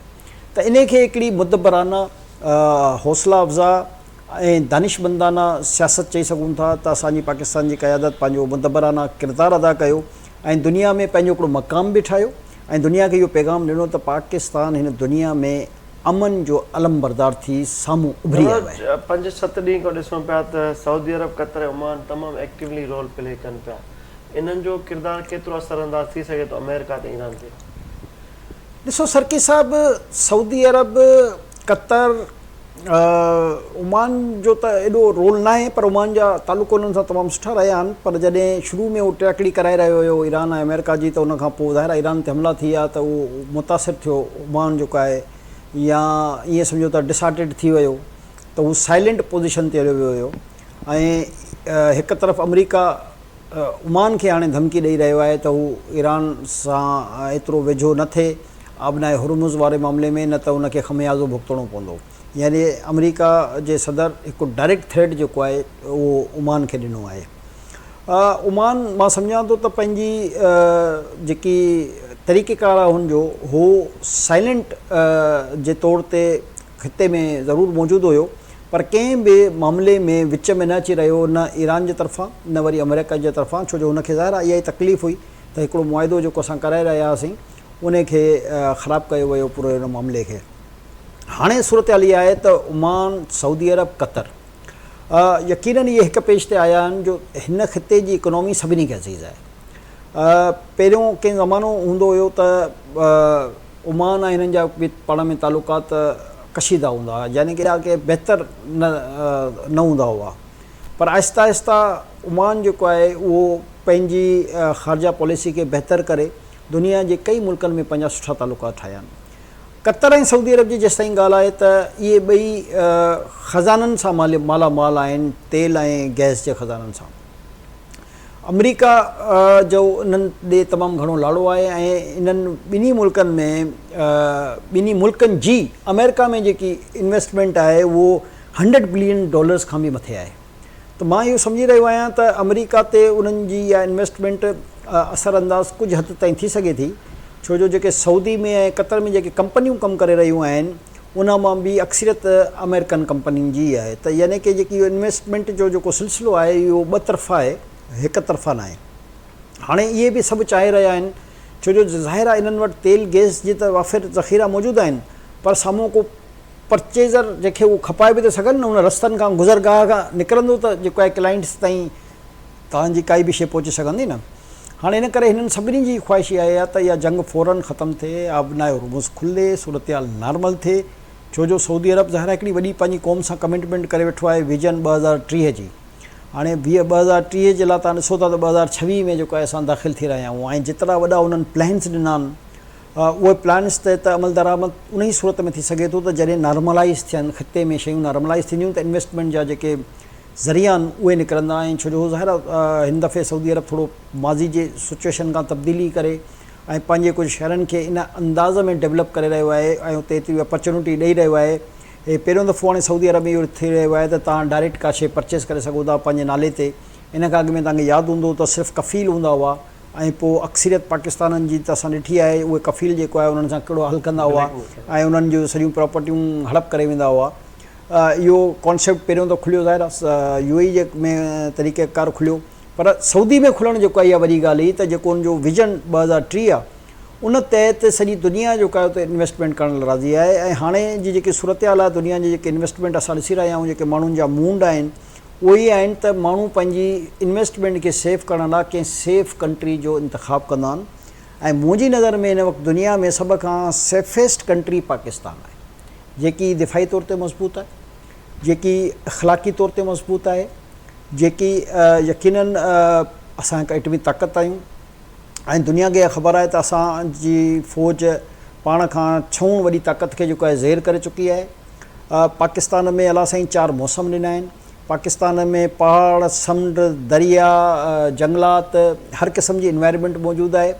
ته انهي کي هڪڙي مدبرانه، حوصله افزا ۽ دانشمندانه سياست چئي سگهون ٿا ته اسان جي پاڪستان جي قيادت پنهنجو مدبرانه ڪردار ادا ڪيو ۽ دنيا ۾ پنهنجو هڪڙو مقام به ٺاهيو ۽ دنيا کي اهو پيغام ڏنو ته پاڪستان هن دنيا ۾ امن جو علمبردار ٿي سامهون اڀري آيو آهي. پنج ست ڏينهن کان ڏسون پيا ته سعودي عرب، قطر ۽ عمان تمام ايڪٽيولي رول پلي ڪن پيا. انهن جو ڪردار ڪيترو اثر انداز ٿي سگهي ٿو آمريڪا تي ايران تي؟ ڏسو سرڪي صاحب سعودي عرب، قطر، عمان جو ته ايڏو رول ناهي پر عمان جا تعلق انهن سان تمام سٺا رهيا آهن پر جڏهن شروع ۾ هو ٽياڪڙي ڪرائي رهيو هيو ايران ۽ آمريڪا جي ته ان کان پوء ظاهر آهي ايران تي حملا ٿي ويا ته اهو متاثر ٿيو عمان جيڪو آهي يا ائين سمجهو ته ڊسهارٽيڊ ٿي ويو ته هو سائلنٽ پوزيشن تي هليو ويو هيو ۽ هڪ طرف آمريڪا عمان کي هاڻي ڌمڪي ڏئي رهيو آهي ته هو ايران سان ايترو ويجهو نه ٿئي آبناء هرمز واري معاملي ۾ نه ته ان کي خميازو ڀڳتڻو پوندو يعني آمريڪا جي صدر هڪ ڊائريڪٽ ٿريٽ جيڪو آهي اهو عمان کي ڏنو آهي عمان مان سمجهان ٿو ته پنهنجي جيڪي طريقيڪار آهي ان جو هو سائلنٽ جي طور تي خطي ۾ ضرور موجود هيو پر ڪنهن به معاملي ۾ وچ ۾ نه اچي رهيو نه ايران جي طرفان نه وري آمريڪا جي طرفان ڇو جو هن کي ظاهر آهي اها ئي تڪليف هئي ته هڪڙو معاهدو جيڪو اسان ڪرائي رهيا هئاسين ان کي خراب ڪيو ويو پوري ان معاملي کي. هاڻي صورتحال اها آهي ته عمان، سعودي عرب، قطر يقينن اهي هڪ پيج تي آيا آهن جو هن خطي جي اڪانومي سڀني کي عزيز آهي. پهريون ڪنهن زمانو هوندو هيو ته عمان ۽ هنن جا به پاڻ ۾ تعلقات ڪشيده هوندا هئا يعني ڪي ڪي بهتر نه نه هوندا هئا پر آهستي آهستي عمان جيڪو آهي اهو پنهنجي خارجه پاليسي کي بهتر ڪري دنيا جي ڪئي ملڪن ۾ پنهنجا سٺا تعلقات ٺاهيا آهن. قطر ۽ سعودي عرب جي جيستائين ڳالهه آهي ته اهي ٻئي خزانن سان مالا مال آهن تيل ۽ گئس جي خزانن سان. آمريڪا جو انهن ڏي تمام گهڻو لاڙو آهي ۽ انهن ٻنهي ملڪن ۾ ٻنهي ملڪن جي آمريڪا ۾ جيڪي انويسٽمينٽ آهي اهو هنڊريڊ بلين ڊالرز کان به مٿي آهي ته مان اهو سمجهي رهيو آهيان ته آمريڪا تي انهن جي اها انويسٽمينٽ اثر انداز ڪجهه حد تائين ٿي سگهي ٿي ڇو جو جيڪي سعودي ۾ ۽ قطر ۾ جيڪي ڪمپنيون ڪم ڪري رهيون آهن ان مان به اڪثريت آمريڪن ڪمپنين جي ئي آهي ته يعني ڪي جيڪي اهو انويسٽمينٽ جو جيڪو سلسلو آهي اهو ٻه طرفا آهي هڪ طرفا ناهي هاڻي اهي به سڀ چاهي رهيا آهن ڇو جو ظاهر آهي انهن وٽ تيل گئس جي ته وافر ذخيرا موجود آهن پر سامهون ڪو پرچيزر جنهن کي هو کپائي به ته سگهن نه ان رستن کان گذرگاهه کان نڪرندو ته جيڪو آهي ڪلائنٽس تائين توهان جي ڪائي به شيء پهچي سگهندي نه. هاڻي ان ڪري هنن سڀني جي خواهش اها آهي ته اها جنگ فورن ختم ٿئي، آبناء هرمز کلي، صورتحال نارمل ٿئي، ڇو جو سعودي عرب ظاهر آهي هڪڙي وڏي پنهنجي قوم سان ڪمٽمينٽ ڪري ويٺو آهي ويزن 2030 جي. هاڻي 2030 جي لاء توهان ڏسو ٿا ته 2026 ۾ جيڪو آهي اسان داخل ٿي رهيا آهيون ۽ جيترا وڏا انهن پلانس ڏنا آهن اهي پلانس تي ته عملدرآمد انهي صورت ۾ ٿي سگهي ٿو ته جڏهن نارملائيز ٿين، خطي ۾ شيون نارملائيز ٿينديون ته انويسٽمينٽ جا جيڪي ذريعا آهن اهي نڪرندا ۽ ڇو جو ظاهر آهي هن دفعي سعودي عرب ٿورو ماضي جي سچوئيشن کان تبديلي ڪري ۽ پنهنجي ڪجهه شهرن کي ان انداز ۾ ڊولپ ڪري رهيو آهي ۽ اتي ايتري اپرچونٽي ڏئي رهيو آهي. هي پهريون دفعو هاڻي سعودي عرب ۾ اهو ٿي رهيو آهي ته توهان ڊائريڪٽ ڪا شيء پرچيز ڪري سگهو ٿا پنهنجي نالي تي. ان کان اڳ ۾ توهان کي ياد هوندو ته صرف ڪفيل هوندا هئا. ۽ پوء اڪثريت پاڪستانن جي ته اسان ڏٺي آهي اهي ڪفيل جيڪو آهي انهن سان ڪهڙو حل ڪندا هئا ۽ انهن جون سڄيون پراپرٽيون هڙپ ڪري ويندا هئا اهو ڪانسيپٽ پهريون ته کليو ظاهر آهي يو اي جي ۾ طريقه ڪار کليو پر سعودي ۾ کلڻ جيڪو آهي اها وڏي ڳالهه هئي ته جيڪو ان جو ويزن 2030 آهي ان تحت سڄي دنيا جيڪو آهي اتي انويسٽمينٽ ڪرڻ لاء راضي آهي ۽ هاڻي جي جيڪي صورتحال آهي دنيا جي جيڪي انويسٽمينٽ اسان ڏسي رهيا آهيون جيڪي ماڻهن جا مونڊ آهن اهي ئي آهن ته ماڻهو پنهنجي انويسٽمينٽ کي سيف ڪرڻ لاء ڪنهن سيف ڪنٽري جو انتخاب ڪندا آهن ۽ منهنجي نظر ۾ هن وقت دنيا ۾ سڀ کان سيفيسٽ ڪنٽري پاڪستان آهي جيڪي دفاعي طور تي مضبوط آهي جيڪي اخلاقي طور تي مضبوط آهي جيڪي يقينن اسان هڪ ايٽمي طاقت آهيون ۽ دنيا کي اها خبر آهي ته اسان جي فوج پاڻ کان ڇهون وڏي طاقت کي جيڪو آهي زير ڪري چڪي آهي. پاڪستان ۾ الله سائين چار موسم ڏنا آهن. پاڪستان ۾ پهاڙ، سمنڊ، درياء، جنگلات هر قسم جي انوائرمينٽ موجود آهي.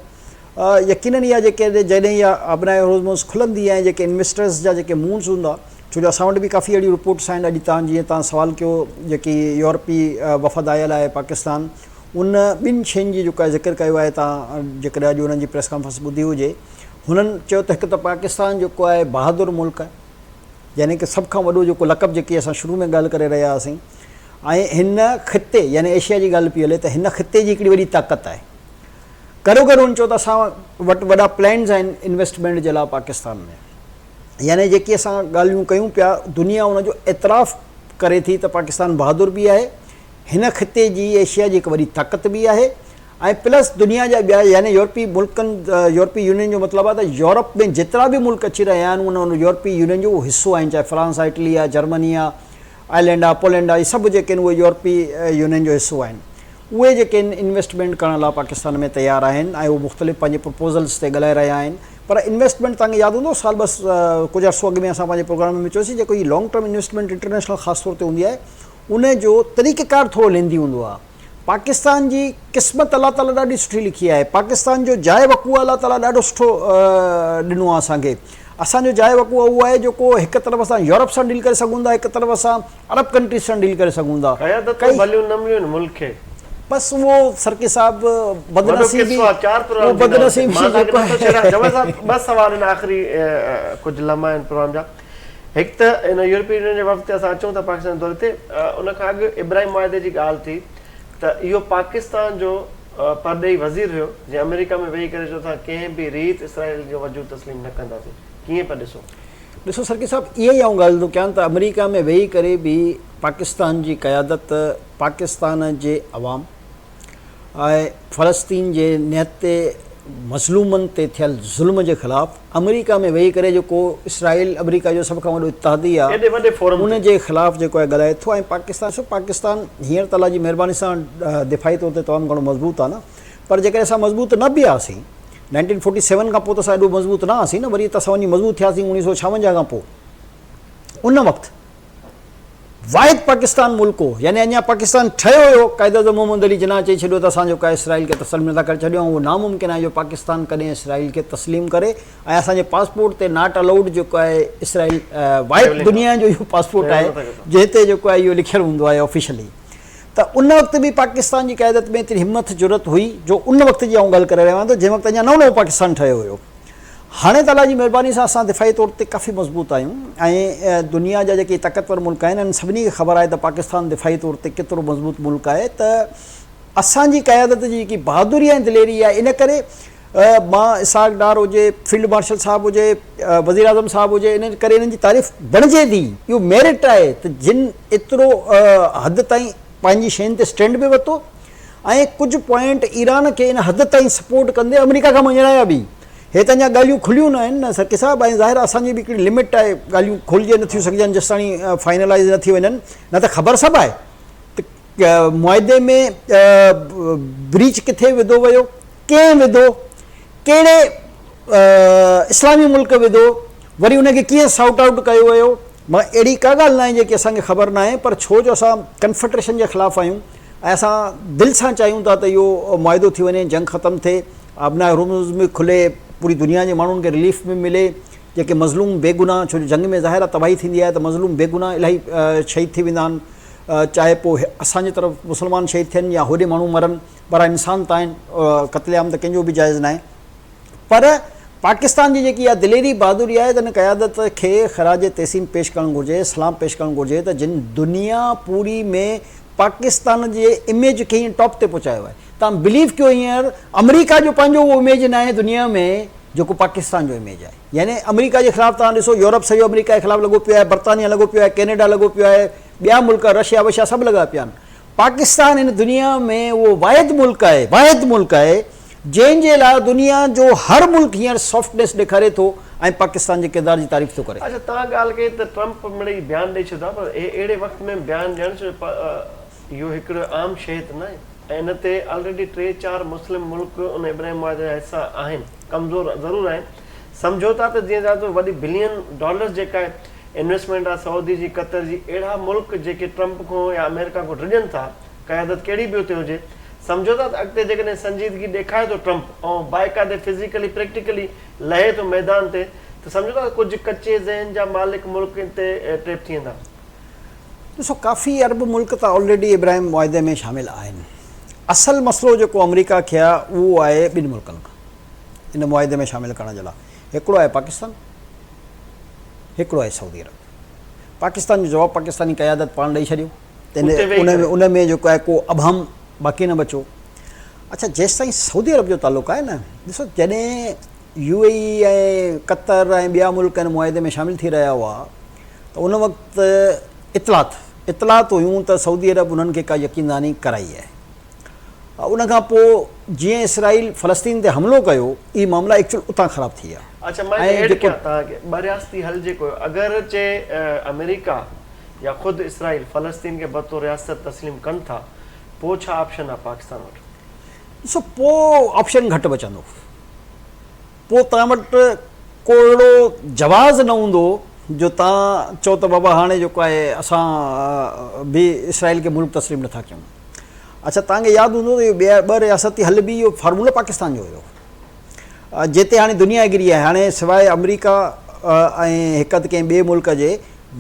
يقينن اها جيڪي جڏهن اها آبنائي هرمز کلندي ۽ جيڪي انويسٽرز جا جيڪي مونڊز هوندا ڇو جو اسان وٽ به ڪافي اهڙيون رپورٽس آهن اڄ تان جيئن تان سوال ڪيو جيڪي يورپي وفد آيل آهي پاڪستان ان ٻن شين جي جيڪو آهي ذڪر ڪيو آهي تان جيڪڏهن اڄ انهن جي پريس ڪانفرنس ٻڌي هجي هنن چيو ته هڪ ته پاڪستان جيڪو آهي بهادر ملڪ آهي يعني ڪه سڀ کان وڏو جيڪو لقب جيڪي اسان شروع ۾ ڳالهه ڪري رهيا هئاسين ۽ هن خطي يعني ايشيا جي ڳالهه پئي هلي ته هن خطي جي هڪڙي وڏي طاقت آهي گڏوگڏ هن چيو ته اسان وٽ وڏا پلانز آهن انويسٽمينٽ جي لاء پاڪستان ۾ يعني جيڪي اسان ڳالهيون ڪيون پيا دنيا ان جو اعتراف ڪري ٿي ته پاڪستان بهادر به آهي هن خطي جي ايشيا جي هڪ وڏي طاقت به آهي ۽ پلس دنيا جا ٻيا يعني يورپي ملڪن يورپي يونين جو مطلب آهي ته يورپ ۾ جيترا به ملڪ اچي رهيا آهن ان يورپي يونين جو اهو حصو آهن چاهي فرانس آهي اٽلي آهي جرمني آهي آئرلينڊ آهي پولينڊ آهي سڀ جيڪي آهن اهي يورپي يونين جو حصو آهن اهي جيڪي آهن انويسٽمينٽ ڪرڻ لاء پاڪستان ۾ تيار آهن ۽ اهو مختلف پنهنجي پرپوزلس تي ڳالهائي رهيا آهن پر انويسٽمينٽ توهان کي ياد هوندو سال ٻه ڪجهه عرصو اڳ ۾ اسان پنهنجي پروگرام ۾ چيوسين جيڪو هي لانگ ٽرم انويسٽمينٽ انٽرنيشنل خاص طور تي هوندي آهي ان جو طريقيڪار ٿورو ليندي هوندو آهي. پاڪستان جي قسمت الله تعالي ڏاڍي سٺي لکي آهي. پاڪستان جو جاء وقوع الله تعالي ڏاڍو سٺو ڏنو آهي اسان کي. اسان جو جاء وقوع اهو آهي جيڪو هڪ طرف اسان يورپ سان ڊيل ڪري سگهون ٿا هڪ طرف اسان عرب ڪنٽريز سان ڊيل ڪري سگهون ٿا. قيادتون ڀليون نه مليون ملڪ کي. بس اهو سرڪي صاحب بدنصيبي اهو بدنصيبي جيڪو آهي. جويي صاحب ٻه سوال آهن آخري ڪجهه لمحا آهن پروگرام جا. هڪ ته ان يورپي يونين جي وفد تي اسان اچون ٿا پاڪستان جي دوري تي ان کان اڳ ابراهيم معاهدي جي ڳالهه ٿي ته اهو پاڪستان جو پرڏيهي وزير هيو جنهن آمريڪا ۾ ويهي ڪري چيو ته اسان ڪنهن به ريت اسرائيل جو وجود تسليم نه ڪنداسين ڪيئن پيا ڏسو؟ ڏسو سرڪي صاحب اها ئي آئون ڳالهه ٿو ڪيان ته آمريڪا ۾ ويهي ڪري به پاڪستان جي قيادت پاڪستان جي عوام ۽ فلسطين جي نهتي مظلومن تي ٿيل ظلم جي خلاف آمريڪا ۾ ويهي ڪري جيڪو اسرائيل آمريڪا جو سڀ کان وڏو اتحادي آهي ان جي خلاف جيڪو آهي ڳالهائي ٿو ۽ پاڪستان ڏسو پاڪستان هينئر ته الله جي مهرباني سان دفاعي طور تي تمام گهڻو مضبوط آهي نه پر جيڪڏهن اسان مضبوط نه به هئاسين نائنٽين فورٽي سيون کان پوء ته اسان ايڏو مضبوط نه هئاسين نه وري ته اسان وڃي مضبوط ٿياسين اوڻيهه سو ڇاونجاهه کان پوء ان وقت واحد پاڪستان ملڪ هو يعني اڃا پاڪستان ٺهيو هيو قائد اعظم محمد علي جناح چئي ڇڏيو ته اسان جو ڪا اسرائيل کي تسليم نٿا ڪري ڇڏيون اهو ناممڪن آهي جو پاڪستان ڪڏهن اسرائيل کي تسليم ڪري ۽ اسان جي پاسپورٽ تي not allowed جيڪو آهي اسرائيل واحد دنيا جو اهو پاسپورٽ آهي جنهن تي جيڪو آهي اهو لکيل هوندو آهي آفيشلي ته ان وقت به پاڪستان جي قيادت ۾ ايتري همٿ جرئت هئي جو ان وقت جي آئون ڳالهه ڪري رهيو آهيان ته جنهن وقت اڃا نئون نئون پاڪستان ٺهيو هيو. هاڻي ته الله جي مهرباني سان اسان دفاعي طور تي ڪافي مضبوط آهيون ۽ دنيا جا جيڪي طاقتور ملڪ آهن انهن سڀني کي خبر آهي ته پاڪستان دفاعي طور تي ڪيترو مضبوط ملڪ آهي ته اسان جي قيادت جي جيڪي بهادري ۽ دليري آهي ان ڪري مان اسحاق ڊار هجي فيلڊ مارشل صاحب هجي وزيراعظم صاحب هجي ان ڪري انهن جي تعريف بڻجي ٿي اهو ميرٽ آهي ته جن ايترو حد تائين پنهنجي شين تي اسٽينڊ به ورتو ۽ ڪجهه پوائنٽ ايران کي ان حد تائين سپورٽ ڪندي آمريڪا کان مڃرايا به. هي ته اڃا ڳالهيون کليون نه آهن نه سرڪي صاحب ۽ ظاهر آهي اسان جي به هڪڙي لمٽ آهي ڳالهيون کولجي نه ٿيون سگهجن جيستاڻي فائنلائز نه ٿي وڃن نه ته خبر سڀ آهي ته معاهدي ۾ بريچ ڪٿي وڌو ويو ڪنهن وڌو ڪهڙي اسلامي ملڪ وڌو وري ان کي ڪيئن سارٽ آئوٽ ڪيو ويو مگر اهڙي ڪا ڳالهه ناهي جيڪي اسان کي خبر ناهي پر ڇو جو اسان ڪنفيڊريشن جي خلاف آهيون ۽ اسان دل سان چاهيون ٿا ته اهو معاهدو ٿي وڃي جنگ ختم ٿئي آبناء هرمز به کلي پوري دنيا جي ماڻهن کي رليف به ملي جيڪي مظلوم بيگناهه ڇو جو جنگ ۾ ظاهر آهي تباهي ٿيندي آهي ته مظلوم بيگناهه الاهي شهيد ٿي ويندا آهن چاهي پوء اسان جي طرف مسلمان شهيد ٿين يا هوڏي ماڻهو مرن پر انسان ته آهن قتل عام ته ڪنهن جو به جائز ناهي پر پاڪستان جي جيڪي اها دليري بهادري آهي ته ان قيادت کي خراج تحسين پيش ڪرڻ گهرجي، سلام پيش ڪرڻ گهرجي ته جن دنيا پوري ۾ پاڪستان جي اميج کي هيئن ٽاپ تي پهچايو آهي. توهان بليو ڪيو هينئر آمريڪا جو پنهنجو اهو اميج ناهي دنيا ۾ جيڪو پاڪستان جو اميج آهي. يعني آمريڪا جي خلاف توهان ڏسو يورپ سڄو آمريڪا جي خلاف لڳو پيو آهي، برطانيا لڳو پيو آهي، ڪينيڊا لڳو پيو آهي، ٻيا ملڪ رشيا وشيا سڀ لڳا پيا آهن. پاڪستان هن دنيا ۾ اهو واحد ملڪ آهي، واحد ملڪ آهي جنهن جي لاء دنيا جو هر ملڪ هينئر سافٽنيس ڏيکاري ٿو ۽ پاڪستان جي ڪردار جي تعريف ٿو ڪري. اڇا توهان ڳالهه ڪئي ته ٽرمپ مڙئي بيان ڏئي ڇڏيو آهي پر اهڙي وقت ۾ بيان ڏيڻ ڇو جو اهو هڪڙو عام شيء ته ناهي ۽ ان تي آلريڊي ٽي چار مسلم ملڪ ان ابراهيم معاهدي جا حصا آهن ڪمزور ضرور آهن سمجهو ٿا ته جيئن چوان ٿو وڏي بلين ڊالرز جيڪا انويسٽمينٽ آهي سعودي جي قطر جي اهڙا ملڪ جيڪي ٽرمپ کان يا آمريڪا کان ڊڄن ٿا قيادت ڪهڙي به اتي هجي، سمجهو ٿا ته اڳتي جيڪڏهن سنجيدگي ڏيکاري ٿو ٽرمپ ۽ باقاعدي فزيڪلي پريڪٽيڪلي لهي ٿو ميدان تي ته سمجهو ٿا ته ڪجهه ڪچي ذهن جا مالڪ ملڪ تي ٽريپ ٿي ويندا. ڏسو ڪافي عرب ملڪ ته آلريڊي ابراهيم معاهدي ۾ شامل آهن. اصل مسئلو جيڪو آمريڪا کي آهي اهو آهي ٻن ملڪن کان ان معاهدي ۾ شامل ڪرڻ جي لاء هڪڙو آهي پاڪستان هڪڙو آهي سعودي عرب. پاڪستان جو جواب پاڪستاني قيادت پاڻ ڏئي ڇڏيو. ان ۾ جيڪو آهي ڪو ابهام باقي نه بچو. اڇا جيستائين سعودي عرب جو تعلق آهي نه ڏسو جڏهن يو اي اي ۽ قطر ۽ ٻيا ملڪ ان معاهدي ۾ شامل ٿي رهيا هئا ته ان وقت اطلاعات اطلاعات هيون ته سعودي عرب انهن کي ڪا يقين دهاني ڪرائي آهي ان کان پوء جيئن اسرائيل فلسطين تي حملو ڪيو اهي معاملا ايڪچوئل اتان خراب ٿي ويا. اڇا مان هتي ايڊ ڪيان توهان کي ٻه رياستي حل جيڪو هيو اگر چي آمريڪا يا خود اسرائيل فلسطين کي بطور رياست تسليم ڪن ٿا پوء ڇا آپشن آ پاڪستان وٽ؟ ڏسو پوء آپشن گهٽ بچندو پوء توهان وٽ ڪو اهڙو جواز نه هوندو جو توهان چئو ته بابا هاڻي جيڪو آهي اسان به اسرائيل کي ملڪ تسليم نٿا ڪيون اڇا توهان کي ياد هوندو ته اهو ٻه رياستي حل به اهو فارمولو پاڪستان جو هيو جتي هاڻي دنيا اگري آهي هاڻي سواء آمريڪا ۽ هڪ اڌ ڪنهن ٻئي ملڪ جي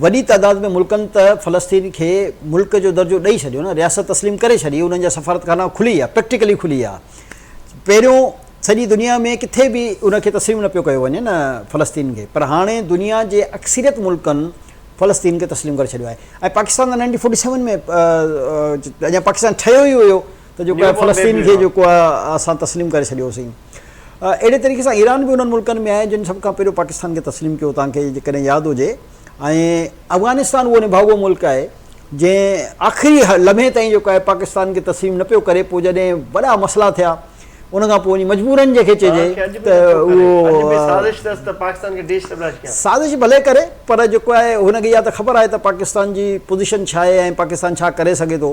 وڏي تعداد ۾ ملڪن ته فلسطين کي ملڪ جو درجو ڏئي ڇڏيو نه رياست تسليم ڪري ڇڏي انهن جا سفارتخانا کلي ويا پريڪٽيڪلي کلي ويا پهريون سڄي دنيا ۾ ڪٿي به ان کي تسليم نه پيو ڪيو وڃي نه فلسطين کي پر هاڻي دنيا جي اڪثريت ملڪن فلسطين کي تسليم ڪري ڇڏيو آهي ۽ پاڪستان ته نائنٽين فورٽي سيون ۾ اڃا پاڪستان ٺهيو ئي هيو ته جيڪو آهي فلسطين کي جيڪو آهي اسان تسليم ڪري ڇڏيوسين اهڙي طريقي سان ايران به انهن ملڪن ۾ آهي جن سڀ کان پهريون پاڪستان کي تسليم ڪيو توهان کي جيڪڏهن ياد هجي ۽ افغانستان اهو نڀاڳو ملڪ آهي جنهن آخري لمحي تائين جيڪو آهي پاڪستان کي تسليم نه پيو ڪري پوء جڏهن وڏا مسئلا ٿيا ان کان پوء وڃي مجبورن جنهن کي چئجي ته اهو سازش اٿس ته پاڪستان کي ڊي اسٽيبلائز ڪيان. سازش ڀلي ڪري پر جيڪو آهي هن کي اها ته خبر آهي ته پاڪستان جي پوزيشن ڇا آهي ۽ پاڪستان ڇا ڪري سگهي ٿو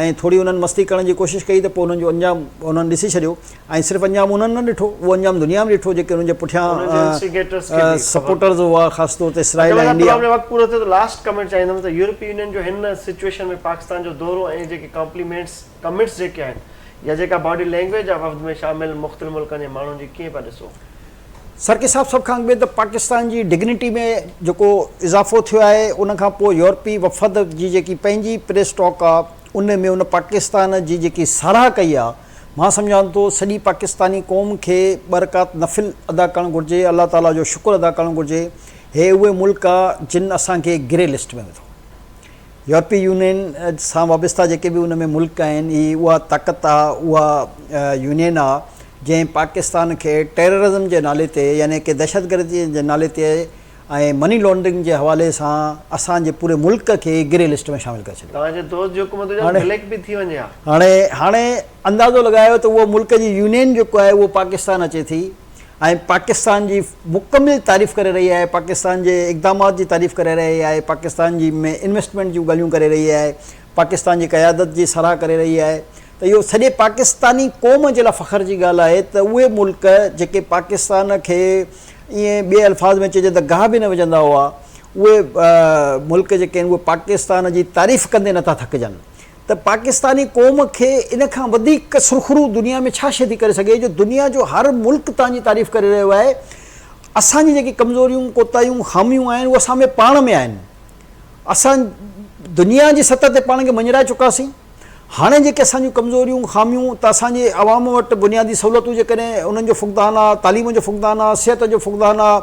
۽ ٿوري انهن مستي ڪرڻ جي ڪوشش ڪئي ته پوء انهن جو انجام انهن ڏسي ڇڏيو ۽ صرف انجام انهن نه ڏٺو اهو انجام دنيا به ڏٺو جيڪي انهن جي پٺيان سپورٽرز هئا خاص طور تي اسرائيل ۽ انڊيا. وقت پورو ٿيو ته لاسٽ ڪمينٽ چاهيندم ته يورپي يونين جو هن سچويشن ۾ پاڪستان جو دورو ۽ جيڪي ڪامپليمينٽس ڪمينٽس جيڪي آهن يا جيڪا باڊي لينگويج آهي وفد ۾ شامل مختلف ملڪن جي ماڻهن جي ڪيئن پيا ڏسو؟ سرڪي صاحب سڀ کان اڳ ۾ ته پاڪستان جي ڊگنيٽي ۾ جيڪو اضافو ٿيو آهي ان کان پوء يورپي وفد جي جيڪي پنهنجي پريس ٽاڪ آ ان ۾ ان پاڪستان جي جيڪي ساراهه ڪئي آ مان سمجهان ٿو سڄي پاڪستاني قوم کي ٻه رڪعت نفل ادا ڪرڻ گهرجي الله تعالي جو شڪر ادا ڪرڻ گهرجي هي اهي ملڪ آ جن اسان کي گري لسٽ ۾ وڌو. يورپي يونين سان وابسته جيڪي به ان ۾ ملڪ آهن هي اها طاقت آ اها يونين آ جنهن پاڪستان کي ٽيررزم جي نالي تي يعني ڪي دهشتگردي جي نالي تي ۽ مني لانڊرنگ جي حوالي سان اسان جي پوري ملڪ کي گري لسٽ ۾ شامل ڪري ڇڏيو. توهان جي دوست جي حڪومت هجي ها بليڪ به ٿي وڃي ها. هاڻي هاڻي اندازو لڳايو ته اهو ملڪ جي يونين جيڪو آهي اهو پاڪستان اچي ٿي ۽ پاڪستان جي مڪمل تعريف ڪري رهي آهي، پاڪستان جي اقدامات جي تعريف ڪري رهي آهي، پاڪستان جي ۾ انويسٽمينٽ جون ڳالهيون ڪري رهي آهي، پاڪستان جي قيادت جي ساراهه ڪري رهي آهي ته اهو سڄي پاڪستاني قوم جي لاء فخر جي ڳالهه آهي ته اهي ملڪ جيڪي پاڪستان کي ائين ٻئي الفاظ ۾ چئجي ته گاهه به نه وجهندا هئا اهي ملڪ جيڪي آهن اهي پاڪستان جي تعريف ڪندي نٿا ٿڪجن. ته پاڪستاني قوم کي ان کان وڌيڪ سرخرو دنيا ۾ ڇا شيء ٿي ڪري سگهي جو دنيا جو هر ملڪ توهان جي تعريف ڪري رهيو آهي. اسان جي جيڪي ڪمزوريون، ڪوتاهيون، خاميون آهن اهي اسان ۾ پاڻ ۾ آهن. اسان دنيا جي سطح تي پاڻ کي مڃرائي چڪاسين. هاڻي جيڪي اسان جون ڪمزوريون، خاميون ته اسان جي عوام وٽ بنيادي سهولتون جيڪڏهن انهن جو فقدان آهي، تعليم جو فقدان آهي، صحت جو فقدان آهي،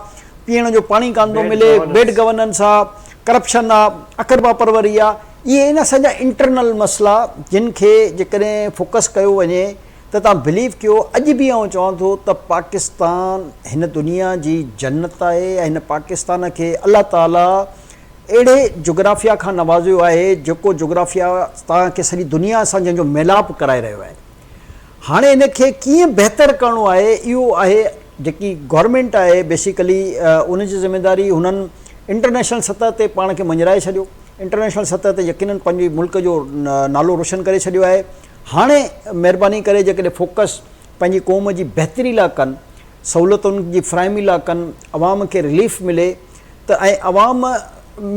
پيئڻ جو پاڻي ڪانه ٿو ملي، بيڊ گورننس آهي، ڪرپشن آهي، اقربا پروري آهي. اهي آهن اسان جا انٽرنل مسئلا جن کي جيڪڏهن فوڪس ڪيو وڃي ته توهان بليو ڪيو اڄ به آئون چوان ٿو ته پاڪستان هن دنيا جي جنت آهي ۽ هن پاڪستان کي الله تعالي اهڙي جغرافيا کان نوازيو آهي جيڪو جغرافيا توهان کي سڄي دنيا سان جنهن جو ميلاپ ڪرائي رهيو آهي هاڻي ان کي ڪيئن بهتر ڪرڻو آهي اهو آهي جيڪي گورنمينٽ آهي بيسيڪلي ان جي ذميداري هنن انٽرنيشنل سطح تي پاڻ کي مڃرائي ڇڏيو انٽرنيشنل سطح تي يقينن پنهنجي ملڪ جو نالو روشن ڪري ڇڏيو آهي هاڻي مهرباني ڪري جيڪڏهن فوڪس پنهنجي قوم جي بهتري لاء ڪن سهولتن جي فراهمي لاء ڪن عوام کي رليف ملي ته ۽ عوام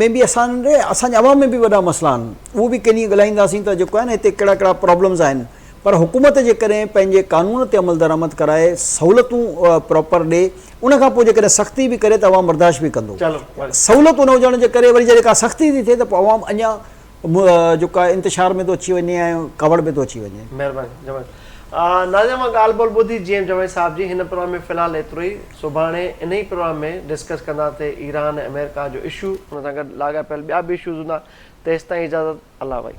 ۾ به اسان اسان جي عوام ۾ به وڏا مسئلا آهن اهو به ڪنهن ڏينهن ڳالهائينداسين ته جيڪو آهي نه هتي ڪهڙا ڪهڙا پرابلمز آهن پر حڪومت جيڪڏهن پنهنجي قانون تي عملدرآمد ڪرائي سهولتون پراپر ڏي ان کان پوء جيڪڏهن سختي به ڪري ته عوام برداشت به ڪندو. سهولتون نه هجڻ جي ڪري وري جڏهن ڪا سختي ٿي ٿئي ته پوء عوام اڃا جيڪو آهي انتشار ۾ ٿو اچي وڃي ۽ ڪاوڙ ۾ ٿو اچي وڃي. مهرباني جمال ناظرين اوهان ڳالهه ٻولهه ٻڌي جي ايم جمالي صاحب جي هن پروگرام ۾ في الحال ايترو ئي سڀاڻي انهي پروگرام ۾ ڊسڪس ڪنداسين ايران ۽ آمريڪا جو اشو ان سان گڏ لاڳاپيل ٻيا به اشوز هوندا تيستائين اجازت الله وائي.